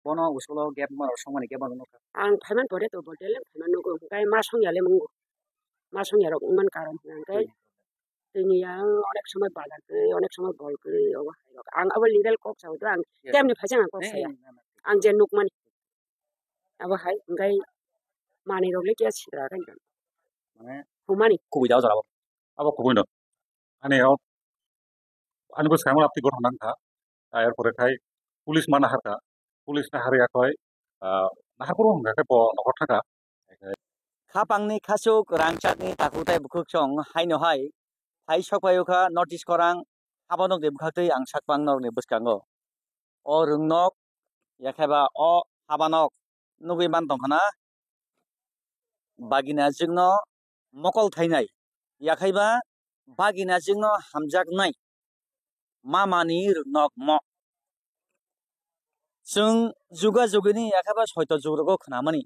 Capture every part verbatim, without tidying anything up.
bono usulo gap ma rok songmani gap ma nukha. Ang phaiman pore to botel phaiman nugo, hwnkhe ma songya le mungo. Ma songya rok wngman karon hwnkhe tini ang onek somoi bazar kwrwi, onek somoi bol kwrwi, obo hai rok. Ang abo legal kok sao to, ang temni phaising ang kok saya. Ang je nukmani. Abo hai, hwnkhe manwi rok le kiya sidra khe. Mane humani. Kubui da o jora bo. Abo kubui no. Ani o, ani bwskango apti gor hwnang kha. Ah, er pore khai police ma nahar kha. Police nahar ya khoi, ah, nahar phuru hwnkha khe bo nokhor thang kha. Khapangni khasuk rangchakni takhuk tei bukhuk song haino hai phai sok phai o kha notice korang haba nokni bwkhaktwi ang sakpang nokni bwskango. O rwngnok, yakheba o habanok nugwi man tongkha na, bagina jwkno mokol thainai, yakhaiba bagina jwkno hamjaknai, mamani rwngnok mo. Chwng juga jugini yakheba soito jugrogo khnamani.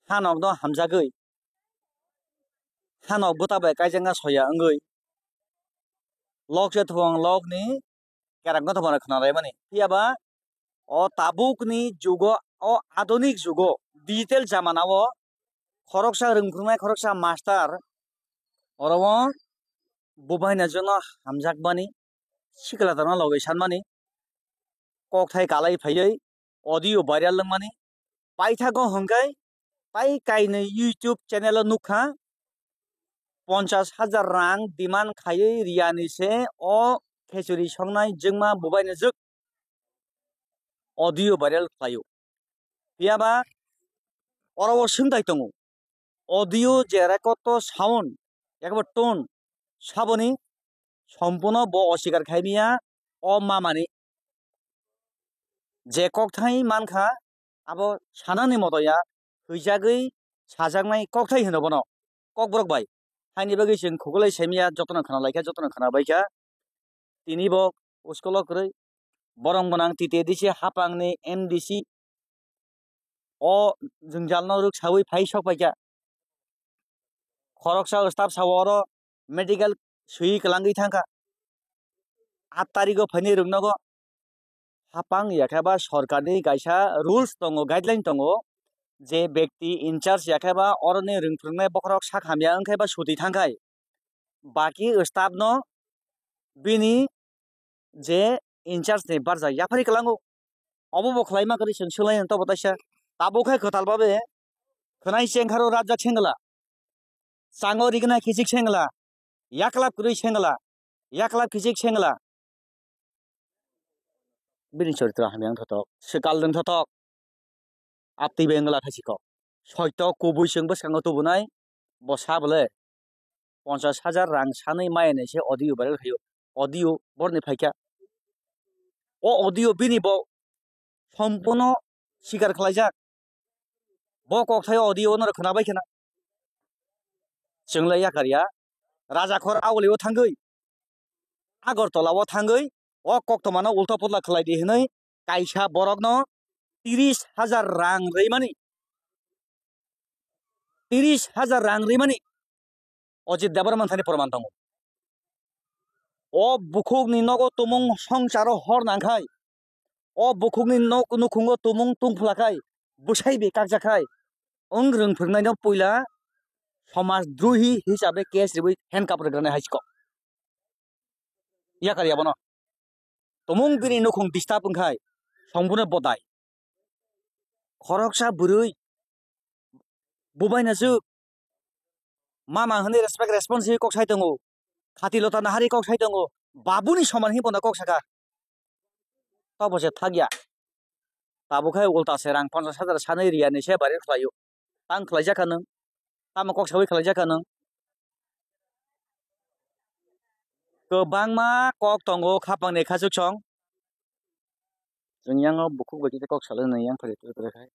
Hanokno hamjagwi, hanok bwta bai kaijakna soya wngwi, lokse thwng lokni kerak no thwngmano khna laimani. Phiya ba o tabukni jugo, o adunik jugo, digital jamana o khoroksa rwngphrugnai, khoroksa master oro o bubaina jono hamjakmani, sikla tongna logi sanmani, kokthai kalai phaiwi audio viral wngmani. Paithago hwnkhe tai kainwi YouTube channel o nukha, ponchas hajar rang demand khaiwi riyani se o khechuri songnai jwngma bubaini jwk audio viral khlaio. Phiya ba oro o swngtai tongo, audio je record o sound, ekbar tone, saboni sompuno bo osikar khai miya o mamani. Je kokthai mankha, abo sanani moto ya, hwijagwi sajaknai kokthai hino bono, kokborok bai. Haini bagwi chwng khugulai saimaya, jotono khna laikha, jotono khna baikha. Tini bo school o kwrwi, borong gwnang T T A D C hapangni M D C o jwngjalno rwksawi phai sok paikha. Khoroksa staff sao oro medical swi kwlangwi thangkha. Aat tarigo phaini rwngnogo hapang yakhe ba sorkarni kaisa rules tongo, guideline tongo, je bekti in charge yakhe ba oroni rwngphwrwngnai bokhorok sak hamya wngkhe ba suti thangkhai, baki staff no bini je in charge ni barjak yaphari kwlango. Obo bo khlaima kwrwi chwng swlai tobo taisa. Tabuk khe kwtal babe khwnai chengkharo rajak sengla, chango rigna kichik sengla, yaklap kwrwi sengla, yaklap kichik sengla. Bini choritro hamya wng thotok, swkal wng thotok. Aptwi bai wngla khaisiko. Soito kubui chwng bwskango tubunai, bo sa bole ponchas hajar rang sanwi maya naise audio viral khaio. Audio borni phaikha. O audio bini bo sompuno sikar khlaijak. Bo kokthai audio no khwnabai khwna. Chwngla yakarya. Rajakhor aulio thangwi, Agartala o thangwi, o koktwmano ulta putla khlai di hwnwi kaisa borokno tiris hajar rang rwimani, tiris hajar rang rwimani Ajit Debbarma thani proman tongo. O bukhukni nogo tumung songsaro hor nangkhai, o bukhukni nok nukhungo tumung tungphla khai, bwsai bai kakjak khai, wng rwng phwrwngnaino puila somaj drohi hisabe case riwi handcuff rwgranai hai siko. Yakar yabono. Tumung bini nukhung disturb wngkhai, songbuno bodai. Khoroksa bwrwi, bubaina jwk, mama hwnwi respect response rwi kok sai tongo. Khati lota nahari kok sai tongo. Babuni soman hwnwi bono kok sakha. Tobo se thakya. Tabuk khe ulta se rang ponchas hajar sanwi riyani se bari khlaio. Tang khlaijak kha nwng. Tamo kok sawi khlaijak kha nwng. Kwbangma kok tongo khapangni khachuk song. Chwng yango bukhuk bai khe kok salai nai yang phai twi kwrwi khai.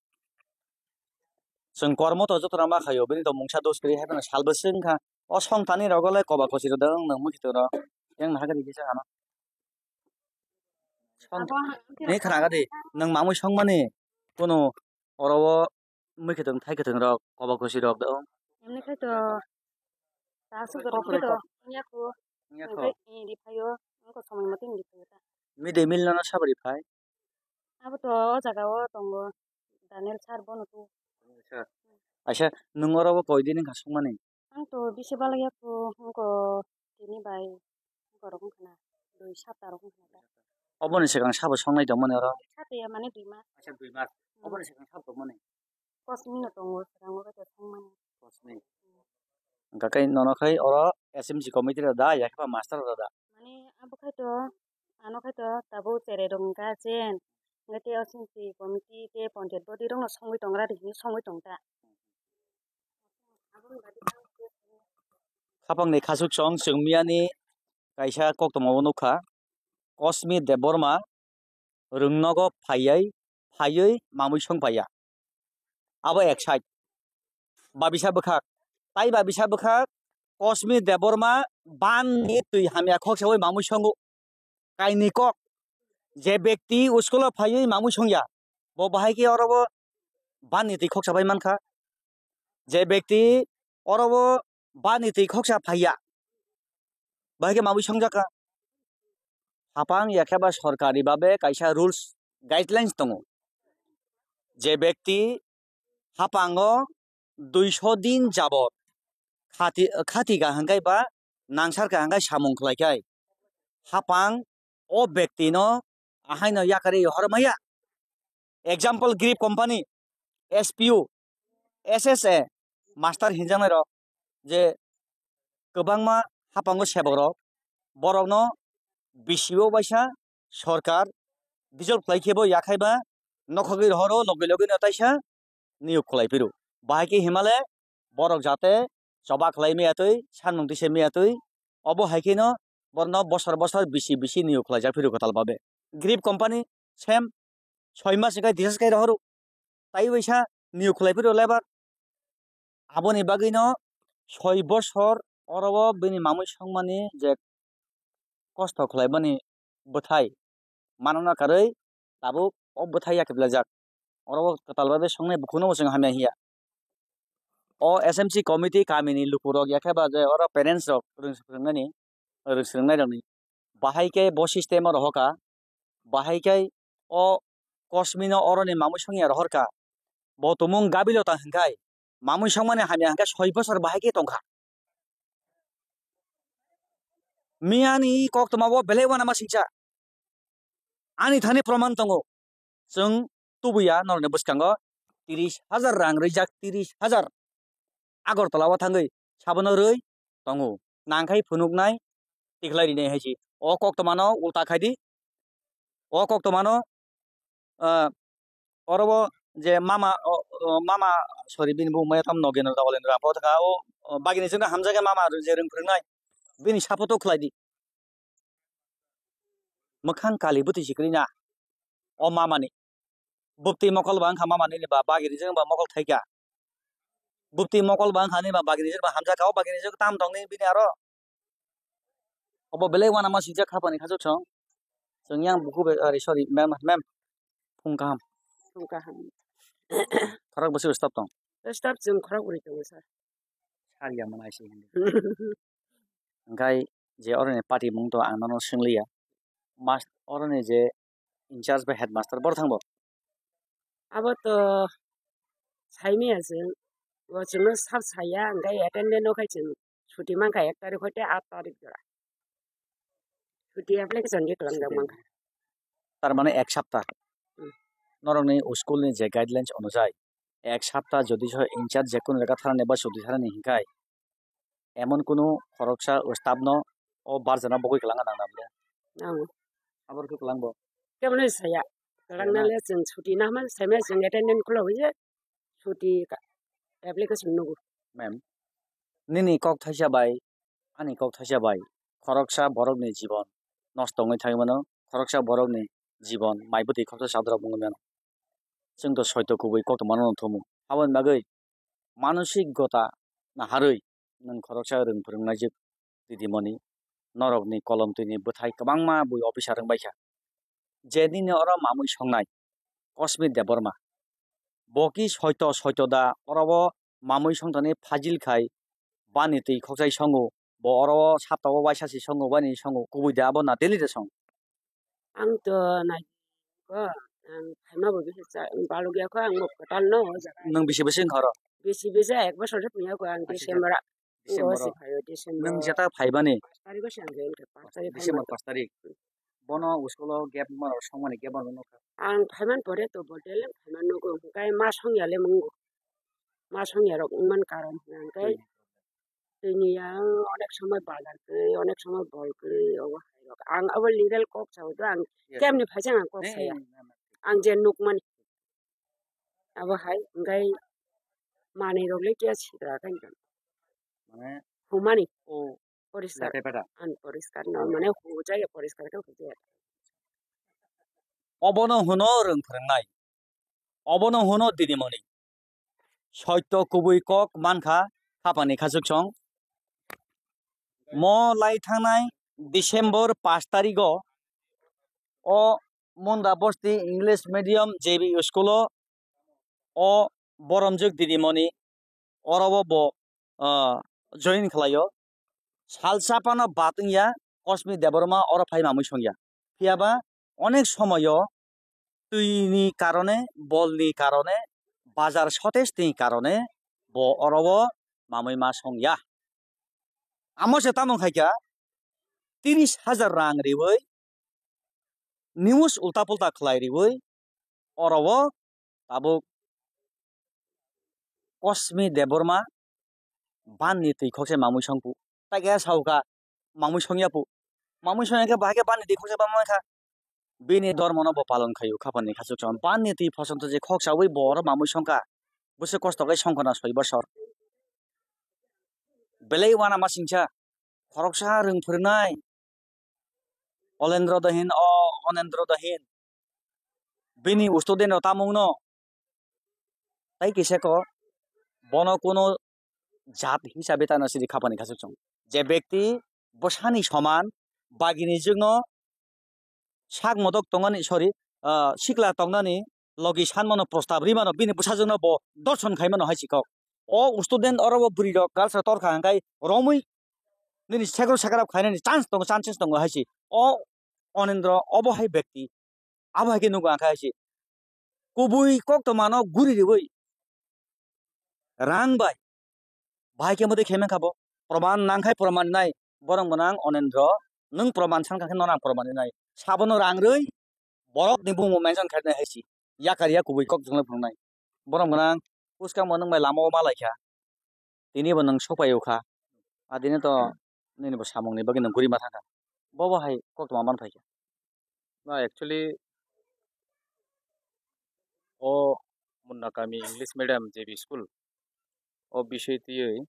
Chwng kormo to joto rok ma khaio, bini to mungsa dos kwrwi hai phano sal bwswk wngkha. O song tani rogo le koba kochi rwdwng nwng mui kitor rok. Yang naha gari kisa ano. Song ni khana gadi nwng mamui songmani kunu oro o mui kitor thai kitor rok koba kochi rok do. Emni khai to ta su kok khe to nya ko. Nya ko. Ri phaio, ko somoi mate ri phaio ta. Mid day meal no sabari phai. Abo to o jaga o tongo, Daniel sir bono tu. Acha, nwng oro bo koi din wngkha songmani? Ang to bisi balai ya kho, wngkha tini bai, wngkha rok wngkha na, dui sapta rok wngkha na. Oboni swkang sabo songnai tongmani oro? Sapta ya mane dui mas. Acha, dui mas. Hmm. Oboni swkang sabo tongmani? Kosmi no tongo, swkango khe to songmani. Kosmi. Hwnkha khe nono khai oro S M C committee rok da, yakhe ba master rok da? Mane abo khai to, ano khai to tabuk cherai rok wngkha chen. Hwnkhe tei S M C committee tei panchayat body rok no songwi tongra di hinwi songwi tongta. Khapangni khasuk song chwng miyani kaisa koktwma o nukha, Kosmi Debbarma rwngnogo phaiwi, phaiwi mamwi song phaiya. Abo ek side. Babisa bwkhak. Tai babisa bwkhak Kosmi Debbarma ban ni twi hamya khoksa wi mamwi songo. Kainwi kok. Je bekti school o phaiwi mamwi songya. Bo bahai khe oro bo ban ni twi khoksa bai mankha. Je bekti oro bo ban ni twi khoksa phaiya. Bahai khe mamwi songjakha. Hapang yakhe ba sorkari babe kaisa rules guidelines tongo. Je bekti hapango duiso din jabot khati, khati kaham khai ba nangsar kaham khai samung khlai khai hapang o bekti no ahaino yakarwi rohor maya. Example, Grip Company, S P U, S S A, master hinjaknai rok je kwbangma hapango sebok rok, borok no bisi o baisa sorkar dissolve khlai khe bo yakhai ba nokhogwi rohoro, logi logi no taisa niyok khlai phiro. Bahai khe himale borok jate choba khlai maya twi, sanmung twi se maya twi, obo hai kheno borno bosor bosor bisi bisi niyok khlaijak phiro kwtal babe. Grip Company same soi mas wngkha discharge khai rohoro. Tai waisa niyok khlai phiro lebar. Aboni bagwino soi bosor oro o bini mamwi songmani je kosto khlaimani bwthai mano na karwi tabuk o bwthai yakhe belajak. Oro o kwtal bai songnai bukhukno bo chwng hamya hiya. O S M C committee kamini lukurok yakhe ba je oro parents rok rwng-, rwngnani, rwng-, swrwngnairokni bahai khe bo system o rohorkha, bahai khe o Kosmino oroni mamwi songya rohorkha. Bo tumung gabilo ta hwnkhai, mamwi songmani hamya hwnkhe soi bosor bahai khe tongkha. Miyani koktwma o belai uanama singcha. Ani thani proman tongo. Chwng tubuya norokni bwskango tiris hajar rang rijak, tiris hajar. Agartala o thangwi sabono rwi tongo. Nangkhai phunuknai tikhlai rinai hai se. O koktwmano ulta khai di. O koktwmano, ah, oro bo je mama, o, o, mama, sorry, bini bumung maya tamo Nogendra da Olendra, bo thangka o, o, bagini jwngno hamjakhe mama je rwng phwrwngnai, bini support o khlai di. Mwkhang kali bwtwi se kwrwi na o mama ni. Bupti mokol ba wngkha mama nini ba, bagini jwng ba mokol thaikha. Bupti mokol ba wngkha nini ba, bagini jwng ba hamjakha, o bagini jwng tam tong nini bini aro. Obo belai uanama singcha khapani khachuk song. Chwng yang buku bai, ari, sorry, ma'am, ma'am. Phung kaham. Phung kaham. Khorok bwswk stop tong? Stop chwng khorok bwrwi tongo sir. Sariya mana isi hindi. Hwnkhe je oroni party mung to ang nono swngliya. Mas-, oroni je in charge bai headmaster bor thangbo? Abo to saimaya chwng. Bo chwngno sab saya, hwnkhe attendance no khai chwng chuti mankha ek tarik hoite aat tarik jora. Chuti application je kwlangjak mankha. Tar mane ek sapta. Hmm. Norokni school ni je guidelines onujai, ek sapta jodi so in charge je kunu jaga tharani ba chuti tharani hinkhai, emon kunu khoroksa staff no o barjana bogwi kwlangna nang nang le. Ang. Abor khe kwlangbo. Kemne saya. Kwlangna le chwng chuti nahma saimaya chwng attendance khulogwi je chuti ka-, application nugo. Ma'am, nini kok thaisa bai, ani kok thaisa bai, khoroksa borokni jibon nosto wngwi thangwi mano, khoroksa borokni jibon mai bwtwi khoroksa chadorok wngwi mano. Chwng to soito kubui koktwmano no thumu. Aboni bagwi manosik gota naharwi nwng khoroksa rwng phwrwng naijwk didimoni, norokni kolom twini bwthai kwbangma bui officer wngbaikha. Je nini oro mamwi songnai Kosmir Debbarma, bo ki soito soito da oro o mamwi songthani fajil khai bani twi khokchai songo, bo oro o sapta o waisa se songo, bani songo, kubui da abo na daily de song? Ang to nai ko Ang phaima bo bisi cha-, balok ya kho, ang bo kwtal no o jaga. Nwng bisi bisi wngkha oro? Bisi bisi ek bosor se tongya kho ang. Acha, December a. December o. Phaio December. Nwng jeta phaibani? Pash tarikh o se ang khe, pash tarikh December phaima. Pash tarikh. Bono school o gap mano songmani gap mano nukha. Ang phaiman pore to bo daily phaiman nugo, hwnkhe ma songya le mungo. Ma songya rok wngman karon hwnkhe. Hmm. Tini ang onek somoi bazar kwrwi, onek somoi bol kwrwi, obo hai rok. Ang abo legal kok sao to, ang Yes. Kemni phaisa ang kok Eh, saya. Eh, eh, eh. Ang je nukmani. Abo hai, hwnkhe manwi rok le kiya sidra khe. Mane, humani. O, poriskar. Late peta. An poriskar no, mane hujaya poriskar khe hujaya. Obono hwno rwng phwrwngnai. Obono hwno didimoni. Soito kubui kok mankha khapani khachuksong. Mo lai thangnai December pash tarigo o Munda Bosti English Medium J B school o, o Boromjwk didimoni oro o bo, ah, join khlaio. Salsa phano bat wngya, Kosmi Debbarma oro phai mamui songya. Phiyaba onek somoyo twi ni karone, bol ni karone, bazar shortage ni karone bo oro o mamui ma songya. Amo se tamo khaikha, tris hajar rang riwi, news ulta pulta khlai riwi, oro o tabuk Kosmi Debbarma ban ni twi khokse mamui songpu. Taikhe sauka mamui songya pu. Mamui songya khe bahai khe ban ni twi khokse mamui kha. Bini dormo no bo palon khaio khapani khachuksong. Ban ni twi phosonto je khoksawi bo oro mamui songkha. Bwswk kosto khe songkha na soi bosor. Belai wana masingcha. Khoroksa rwng phwrwngnai. Olendro Dohin, o Onendro Dohin. Bini student no tamungno. Tai kisa ko bono kuno jat hisabe tano sidi khapani khachuksong. Je bekti bwsani soman bagini jwkno sak modok tongmani, sorry, ah, sikla tongnani logi sanmano prostab rimano bini bwsajwkno bo dorson khaimano hai si kok. O student oro bo bwrwi rok girls rok torkha hwnkhe romwi nini sekro sekrap khainani chance tongo, chances tongo hai si. O Onendro obo hai bekti, abo hai khe nugo ang khe hai si. Kubui koktwmano guri riwi rang bai bahai khe motwi khe mankha bo. Proman nangkhai proman nai. Borok gwnang Onendro, nwng proman sankha khe nono ang proman nai. Sabono rang rwi borok ni bumo mention khainai hai si. Yakar ya kubui kok thwngwi phunuknai. Borok gwnang bwskango nwng bai lama o malaikha. Tini bo nwng sokpai o kha. A dini to nini bo samung ni bagwi nwng guri ma thangkha. Bobo hai koktwma man phaikha. Na, actually, o Munna Kami English Medium J B School, o bisoi twiwi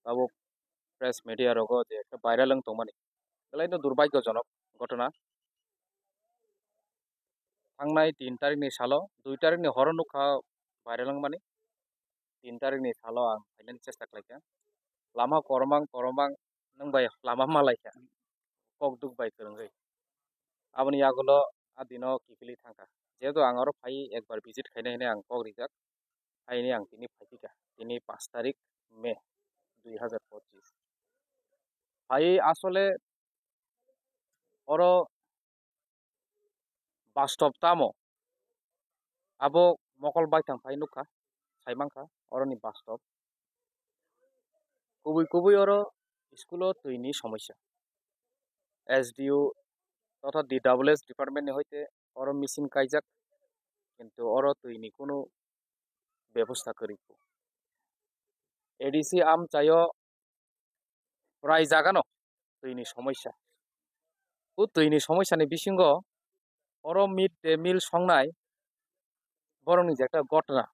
tabuk press media rogo je ekta viral wng tongmani, belai no durbhagyojonok ghotona. Thangnai tin tarikni salo, dui tarikni horo nukha viral wngmani. Tin tarikni salo ang phainani chesta khlaikha. Lama koromang koromang nwng bai lama malaikha. Kok duk bai kwrwngwi. Aboni yagulo a dino kiphilwi thangkha. Jehetu ang oro phai ekbar visit khainai hinwi ang kok rijak. Phaini ang tini phaiphikha. Tini pash tarik May dui hazar pochis. Phai asole oro bastob tamo? Abo mokol baithang phai nukha, saimankha oroni bastob. Kubui kubui oro school o twi ni somosya. S D O totha D W S department ni hoite oro machine kaijak, kintu oro twi ni kunu bebosta kwrwi kho. A D C amchaio prai jagano twi ni somosya. O twi ni somosya ni bisingo oro mid day meal songnai borokni je ekta ghotona.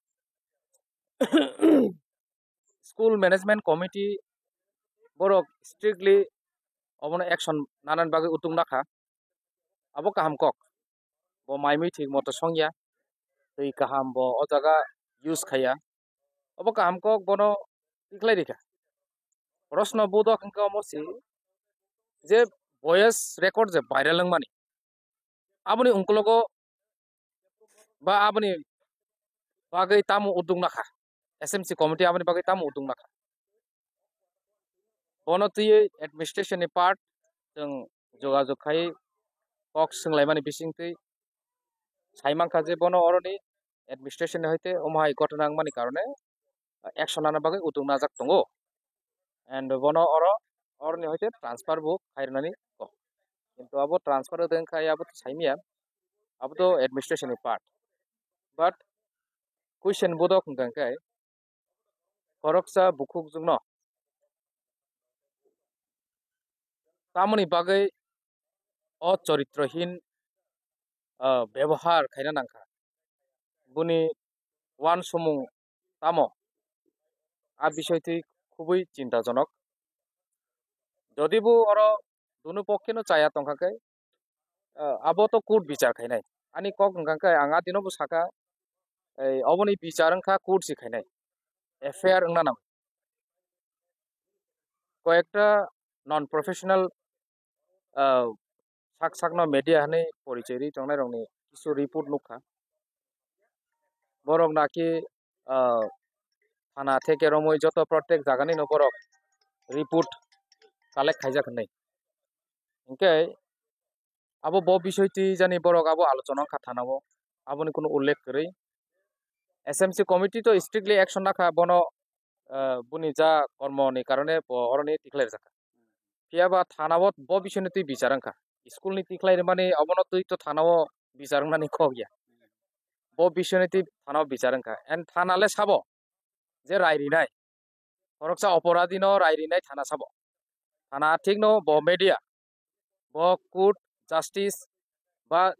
School management committee borok strictly obono action nanani bagwi utung nakha. Abo kaham kok. Bo mai mui thik moto songya. Twi kaham bo o jaga use khaiya. Obo kaham kok bono tikhlai rikha. Rosno budok hwnkhe omo si je voice record je viral wngmani. Aboni ungkologo ba aboni bagwi tamo udduk nakha. S M C committee aboni bagwi tamo udduk nakha. Bono twiwi administration ni part chwng jogajog khai kok swnglaimani bisingtwi sai mankha je bono oroni administration ni hoite omo hai ghotona wngmani karone action lana bagwi utung najak tongo. And bono oro, oroni hoite transfer bo khairwnani kok. Kintu abo transfer wngkha, abo to saimaya, abo to administration ni part. But question bodok hwnkha khe, khoroksa bukhukjwkno tamoni bagwi o choritrohin, ah, bebohar khaina nangkha. Buni uansukmung tamo? A bisoi twi khubui chintajonok. Jodi bo oro dunu pokkhe no chaya tongkha khe, ah, abo to court bichar khainai. Ani kok wngkha khe ang a dino bo sakha, ei, oboni bichar wngkha court si khainai. F I R wngna nang. Koyekta non professional, ah, sak sakno media hinwi porichoi rwi tongnai rokni kisu report nukha. Borok naki, ah, thana theke romwi joto protect jagani no borok report collect khaijak hinwi. Hinkhe abo bo bisoi twi jani borok abo alochona wngkha thana o, aboni kunu ullekh kwrwi. S M C committee to strictly action nakha bono, ah, buni ja kormo ni karone bo oroni tikhlai rwjakha. Phiya ba thana o bo bisoi ni twi bichar wngkha. School ni tikhlai rwmani obono twi to thana o bichar wngnani kok ya. Bo bisoi ni twi thana o bichar wngkha. And thana le sabo je rai rinai. Khoroksa oporadhi no rai rinai thana sabo. Thana thik no bo media, bo court, justice ba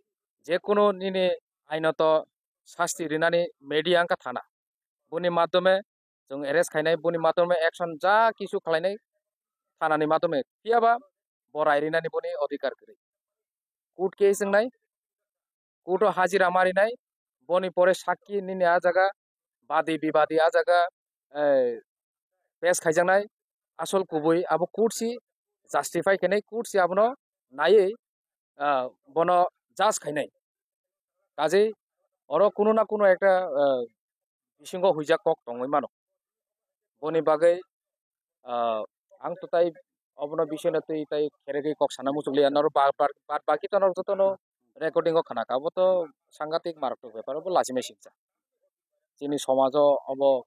je kunu nini ainoto sasti rinani media wngkha thana. Buni madhyome chwng arrest khainai, buni madhyome action ja kisu khlainai thanani madhyome. Phiya ba bo rai rinani boni odhikar kwrwi. Court case wngnai, court o hajira marinai, boni pore sakki nini a jaga, badi bibadi a jaga, eh, pes khaijaknai, asol kubui abo court si justify khainai, court si abono naiwi, ah, bono judge khainai. Kaje oro kuno na kuno ekta, ah, bisingo huijak kok tongwi mano. Boni bagwi, ah, ang to tai obono bisingno twi tai kheregwi kok sana muchukliya. Norok ba-, ba-, bad baki to norok jotono recording o khna kha. Abo to sangatik maroktwk bepar, obo lachimai singcha. Chini somajo obo,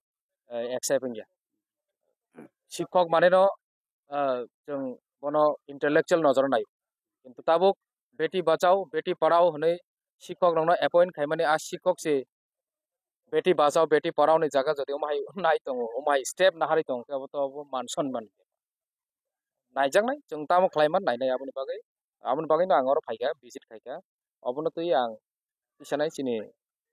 eh, accept wngya. Sikhok maneno, ah, chwng bono intellectual nojoro nai. Kintu tabuk beti bachao, beti padhao hwnwi sikhok rokno appoint khaimani, a sikhok se beti bachao, beti padhao ni jaga jodi omo hai nai tongo, omo hai step naharwi tongo khe abo to obo man sonman naijaknai, chwng tamo khlaiman nainai aboni bagwi. Aboni bagwino ang oro phaikha, visit khaikha. Obono twi ang tisanai chini,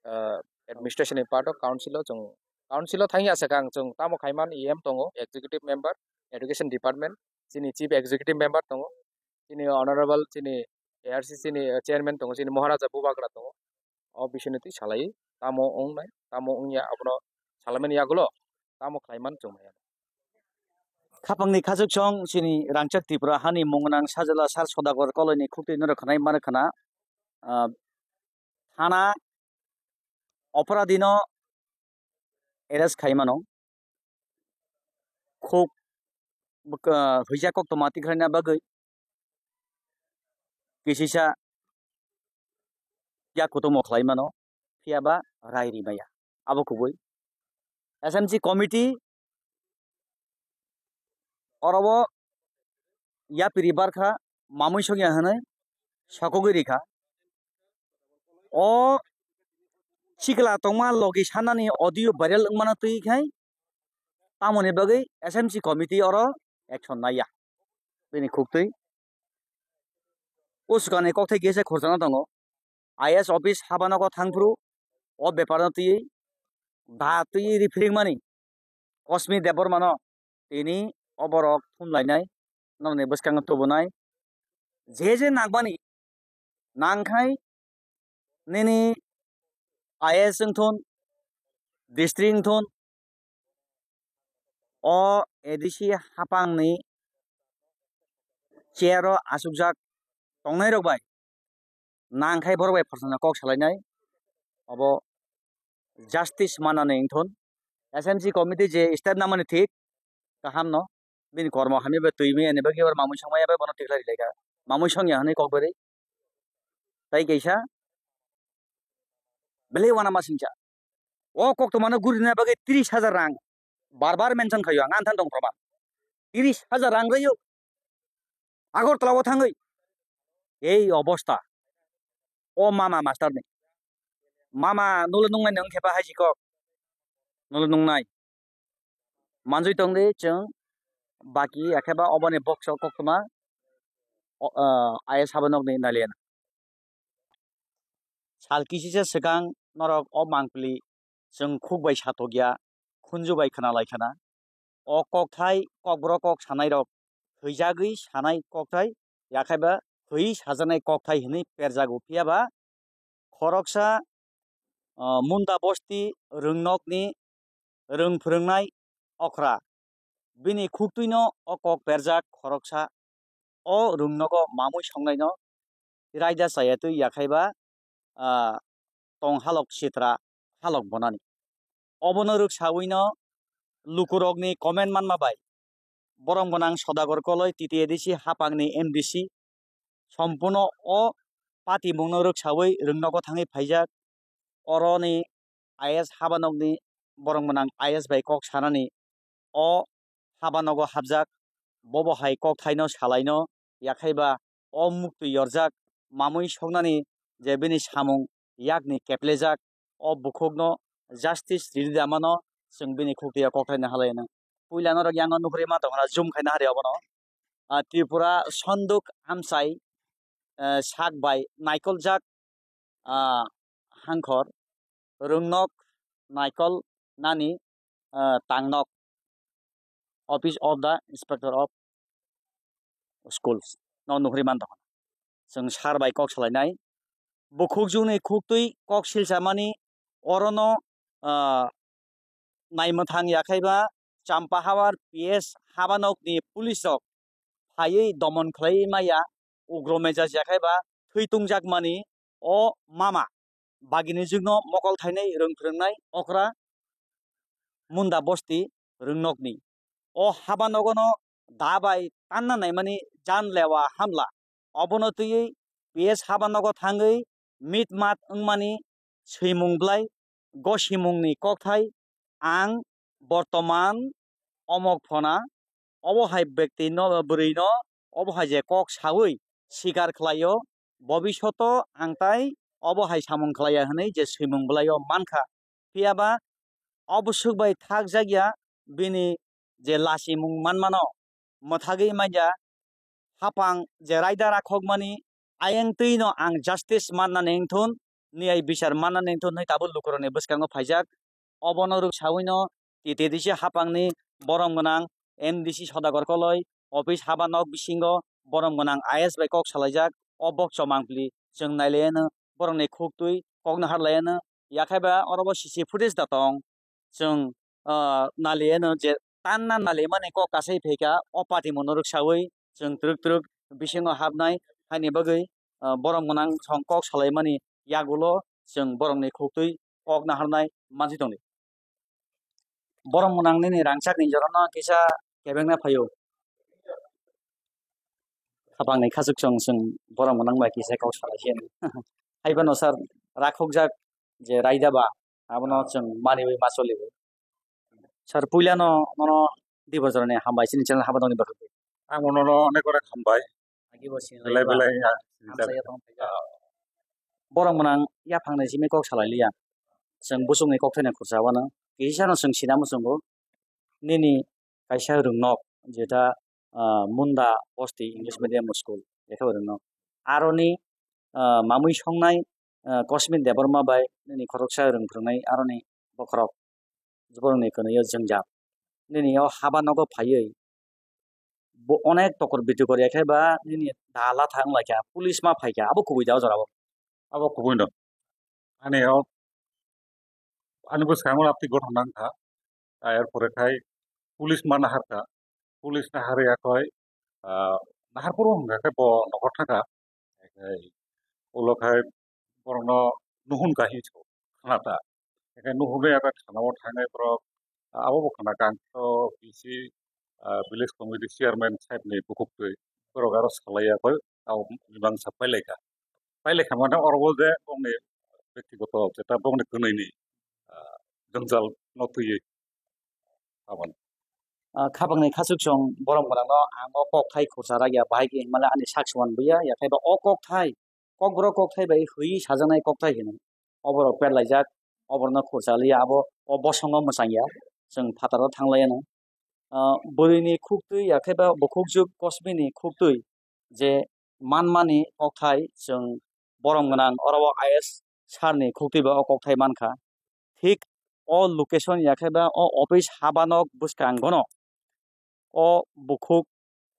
ah, administration ni part o council o chwng, council o thangya se kang chwng tamo khaiman E M tongo, executive member, education department, chini chief executive member tongo, chini honorable, chini A R C C ni, eh, chairman tongo, chini Maharaja Bubagra tongo. O bisingni twi salai tamo wngnai, tamo wngya abono salaimani yagulo tamo khlaiman chwng maya. Khapangni khachuk chwng chini rangchak Tripura hani mung gwnang sajla sar Sodagar Koloini khuktwi norok khwnai mano khwna, ah, thana oporadhino arrest khai mano. Khuk bwkha huija koktwma tikhlaina bagwi kisisa ya kutumo khlai mano, phiya ba rai ri maya. Abo kubui S M C committee oro o yapiri barkha mamui songya hwnwi sokogwi rikha. O sikla tongma logi sanani audio viral wngmano twi khai tamoni bagwi S M C committee oro action naiya. Bini khuktwi uskani kokthai kisa khurjana tongo. I A S office habanogo thangphuru o bepar no twiwi ba twiwi riphiringmani Kosmi Debbarmano tini oborok thumlainai, nokni bwskango tubunai. Je je nangmani nangkhai nini I A S wngthun, district wngthun, o A D C hapangni chair o achukjak tongnairok bai nangkhai borok bai phorsokno kok salainai, obo justice manani wngthun. S M C committee je step namani thik kaham no, bini kormo hamya bai twi maya ni bagwi oro mamui songmaya bai bono tikhlai rilai kha, mamui songya hwnwi kok berwi. Tai kaisa Belai uanama singcha. O koktwmano gurina bagwi tris hajar rang bar bar mention khaio ang, anthan tong proman. Tris hajar rang rwio Agartala o thangwi. Ei obosta. O mama master ni. Mama nolo nungnai nung khepa haji kok. Nolo nungnai. Manjui tong di chwng baki, akhe ba oboni box o koktwma, o, ah, I S habanokni nalian. Sal kisisa swkang norok o mangpili chwng khuk bai satokya, khunju bai khwnalai khna. O kokthai kokborok kok sanai rok thwijagwi sanai kokthai, yakhai ba thwi sajaknai kokthai hwnwi perjago, phiya ba khoroksa, ah, Munda bosti rwngnokni rwng phwrwngnai okra. Bini khuktwino o kok perjak khoroksa o rwngnogo mamui songnaino raida chaya twi yakhai ba, ah, tong halok sitra halok bonani. Obono rwksawino lukurokni comment manma bai borom gwnang Sodagar Koloi T T A D C hapangni M D C sompuno o patimungno rwksawi rwngnogo thangwi phaijak. Oroni I S habanokni borom gwnang I S bai kok sanani o habanogo hapjak. Bobo hai kokthaino salaino yakhai ba o muktwi yorjak mamui soknani je bini samung yakni keplejak o bukhukno justice rini da mano chwng bini khuktiya kokthai naharlaino. Puila norok yango nuhuri ma tongkha zoom khai nahari obono. Ah, Tripura Sonduk Amchai, eh, sak bai naikoljak, ah, hangkhor rwngnok naikol nani, ah, tangnok Office of the Inspector of Schools no nuhuri man tongkha. Chwng sar bai kok salainai. Bukhukjwkni khuktwi kok silchamani orono, ah, naimwthang yakhai ba Champahawar P S habanokni police rok phaiwi domon khlaiwi maya, ugro mejaj yakhai ba thwi tungjakmani o mama bagini jwkno mokol thainai rwng phwrwngnai okra Munda bosti rwngnokni. O habanogono da bai tanna naimani janlewa hamla. Obono twiwi P S habanogo thangwi mitmat wngmani swimung bwlai gosimungni kokthai ang bortoman omok phona obo hai bektino, bwrwino obo hai je kok sawi sikar khlaio, bobishoto ang tai obo hai samung khlaiya hwnwi je swimung bwlaio mankha. Phiya ba obwswk bai thakjakya bini je lachimung manmano mwthagwi manya, hapang je raida rakhokmani ayang twino ang justice mannani wngthun, niyai bichar mannani wngthun hwnwi tabuk lukurokni bwskango phaijak. Obono rwksawino T T D C hapangni borom gwnang M D C Sodagar Koloi office haba nok bisingo borom gwnang I S bai kok salaijak. O bokchomang pli chwng nailaiyano, borokni khuktwi kok naharlaiyano, yakhai ba oro bo C C footage da tong. Chwng, ah, naliano je tanna nalimani kok kasai phaikha, o patimungno rwksawi chwng twrwk twrwk bisingo hapnai, haini bagwi, ah, borom gwnang song kok salaimani yagulo chwng borokni khuktwi kok naharnai mansi tongdi. Borom gwnang nini rangchakni jorano kisa kebengna phaio. Khapangni khachuk chwng chwng borom gwnang bai kisa kok salai se. Haiphano sir, rakhokjak je raida ba, abono chwng maniwi ma choliwi. Sir, puilano nono Dibojorani hambai chini channel haba tongni bagwi. Ang nono onek onek hambai. Agi bo sini belai laiba. Belai, ya. Hamsa ya tong. Borom gwnang yaphangni simi kok salai liya. Chwng busungni kok thani khursa wano. Kisano chwng sinamo chwngbo. Nini kaisa rwngnok, jeta, ah, Munda Bosti English Medium School, jeta rwngnok. Aroni, ah, mamui songnai, ah, Kosmin Debbarma bai nini khoroksa rwng phwrwngnai aroni bokhorok, borokni kwnwi o jwngjal. Nini o haba nogo phaiwi bo onek tokor bitikor ya khe ba nini da latha wng lai kha, police ma phai kha, abo kubui da o jora o. Abo kubui no. Ani o, ani bwskango apni gothon nang kha. Ah, er pore khai police ma nahar kha. Police nahar ya khoi, ah, nahar poro hwnkha khe bo nogo thang kha. Khai ulo khai borokno nuhun kha hinwi khna ta. Khai nuhunwi abo thana o thangnai borok, ah, abo bo khna kha ang to B C, ah, village committee chairman sahib ni bukhuk twi borok aro salai ya khoi, abo mimang sa pailai kha. Pailai kha mane oro bo je bongni bektigoto jeta bokni kwnwi ni, ah, jwngjal no twiwi aboni. Ah, khapangni khachuk chwng borom gwnangno ang o kokthai khursa rakya bahai khe hinmale ani sak suan buya, yakhai ba o kokthai, kokborok kokthai bai hwi sajaknai kokthai hino. Oborok perlaijak, oborno khursa liya, abo o bosongo mwchangya, chwng phataro thanglaiyano. Ah, bwrwini khuktwi yakhai ba bukhukjwk Kosmini khuktwi je manmani kokthai chwng borom gwnang oro o I A S sir ni khuktwi ba o kokthai mankha. Thik o location yakhai ba o office habanok bwskangono o bukhuk,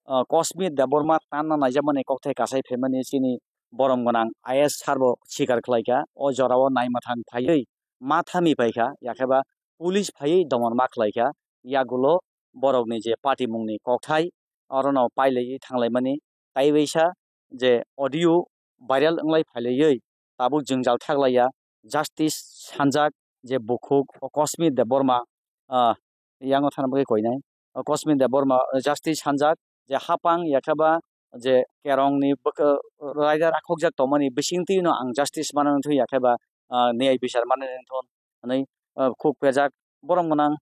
ah, Kosmi Debbarma tanna naijakmani kokthai kasai phaimani chini borom gwnang I A S sir bo sikar khlaikha. O jorao naimwthang phaiwi ma thami phaikha, yakhai ba police phaiwi dongor ma khlaikha. Yagulo borokni je party mungni kokthai orono pailaiwi thanglaimani taibaisa je audio viral wnglai phailaiwi tabuk jwngjal thaklaiya. Justice sanjak je bukhuk o Kosmi Debbarma, ah, yango thana bagwi koinai. O Kosmi Debbarma, ah, justice sanjak je hapang yakheba je kerongni bwk-, raida rakhokjak tongmani bisingtwino ang justice manani thung yakheba, ah, niyai bichar manani thung hwnwi, ah, khuk pejak borom gwnang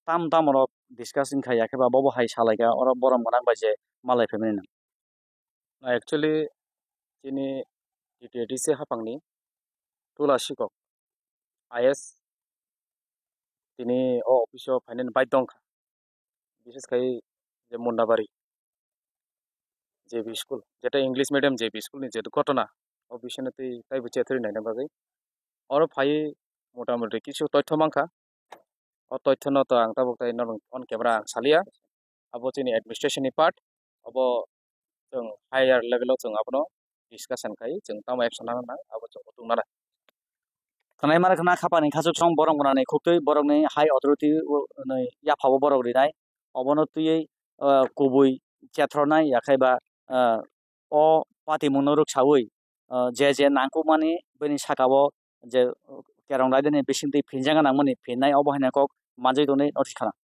tam tam rok discuss wngkha yakheba bobo hai salaikha oro borom gwnang bai je malai phaimani. Actually, chini T T A D C hapangni Tula Sikok I A S tini o office o phainani baidhyo wngkha. Bishes khai je Mundabari J B school, jeta English medium J B school ni je ghotona, o bisingni twi taibo chethori naina bagwi. Oro phaiwi motamoti kisu toitho mankha. O toithono to ang tabuk tai norok on camera ang salia. Abo chini administration ni part. Abo chwng higher level o chwng abono discussion khai chwng tamo action nang nang abo chwng utung nana. Khwnai mara khna khapani khachuk song borok gwnani khuktwi borokni high authority o, nwi yaphao borok rinai. Obono twiwi, ah, kubui chethroknai yakhai ba, ah, o patimungno rwksaui, ah, je je nangkukmani bini sakao je, uh, kerong raidani bisingtwi phinjak nangmani phinnai obo haino kok manjui tongwi notice khanang.